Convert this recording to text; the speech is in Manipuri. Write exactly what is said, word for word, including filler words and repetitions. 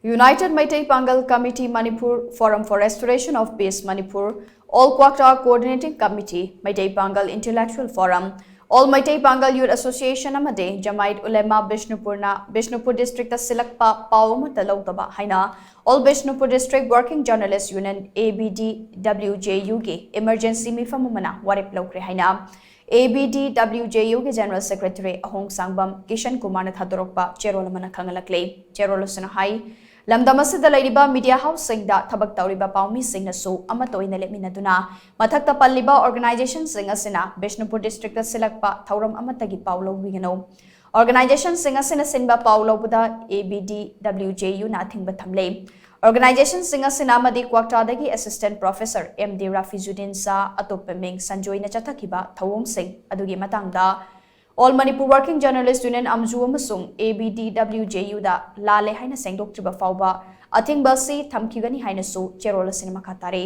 United Meitei Pangal Committee Manipur, Forum for Restoration of Peace Manipur, All Kwakta Coordinating Committee, Meitei Pangal Intellectual Forum, All Meitei Pangal Youth Association ꯑꯃꯗꯤ Jamaat Ulema Bishnupurꯅ ꯕꯤꯁꯅꯨꯄꯨꯔ ꯗꯤꯁꯇ꯭ꯔꯤꯛꯇ ꯁꯤꯜꯂꯛꯄ ꯄꯥꯎ ꯑꯃꯠꯇ ꯂꯧꯗꯕ ꯍꯥꯏꯅ All Bishnupur District Working Journalist Union, A B D W J U ꯒꯤ emergency ꯃꯤꯐꯝ ꯑꯃꯅ ꯋꯥꯔꯦꯞ ꯂꯧꯈ꯭ꯔꯦ ꯍꯥꯏꯅ A B D W J U ꯒꯤ General Secretary ꯑꯍꯣꯡ ꯁꯥꯡꯕꯝ ꯀꯤꯁꯟ ꯀꯨꯃꯥꯔꯅ ꯊꯥꯗꯣꯔꯛꯄ ꯆꯦꯔꯣꯜ ꯑꯃꯅ ꯈꯪꯍꯜꯂꯛꯂꯦ꯫ ꯆꯦꯔꯣꯜ ꯑꯁꯤꯅ ꯍꯥꯏ, ꯂꯝꯗꯝ ꯑꯁꯤꯗ ꯂꯩꯔꯤꯕ media houseꯁꯤꯡꯗ ꯊꯕꯛ ꯇꯧꯔꯤꯕ ꯄꯥꯎꯃꯤꯁꯤꯡꯅꯁꯨ ꯑꯃꯠꯇ ꯑꯣꯏꯅ ꯂꯦꯞꯃꯤꯟꯅꯗꯨꯅ ꯃꯊꯛꯇ ꯄꯜꯂꯤꯕ organizationꯁꯤꯡ ꯑꯁꯤꯅ ꯕꯤꯁꯅꯨꯄꯨꯔ ꯗꯤꯁꯇ꯭ꯔꯤꯛꯇ ꯁꯤꯜꯂꯛꯄ ꯊꯧꯔꯝ ꯑꯃꯠꯇꯒꯤ ꯄꯥꯎ ꯂꯧꯕꯤꯒꯅꯨ꯫ Organizationꯁꯤꯡ ꯑꯁꯤꯅ ꯁꯤꯟꯕ ꯄꯥꯎ ꯂꯧꯕꯗ A B D W J Uꯅ ꯑꯊꯤꯡꯕ ꯊꯝꯂꯦ꯫ Organizationꯁꯤꯡ ꯑꯁꯤꯅ ꯑꯃꯗꯤ ꯀ꯭ꯋꯥꯛꯇꯥꯗꯒꯤ Assistant Professor M D Rafizuddin Shah ꯑꯇꯣꯞꯄ ꯃꯤꯡ ꯁꯟꯖꯣꯏꯅ ꯆꯠꯊꯈꯤꯕ ꯊꯧꯑꯣꯡꯁꯤꯡ ꯑꯗꯨꯒꯤ ꯃꯇꯥꯡꯗ All Manipur Working Journalist Union, ꯑꯝꯖꯨ, ꯑꯃꯁꯨꯡ A B D W J Uꯗ ꯂꯥꯜꯂꯦ ꯍꯥꯏꯅ ꯁꯦꯡꯗꯣꯛꯇ꯭ꯔꯤꯕ ꯐꯥꯎꯕ ꯑꯊꯤꯡꯕ ꯑꯁꯤ ꯊꯝꯈꯤꯒꯅꯤ ꯍꯥꯏꯅꯁꯨ ꯆꯦꯔꯣꯜ ꯑꯁꯤꯅ ꯃꯈꯥ ꯇꯥꯔꯤ꯫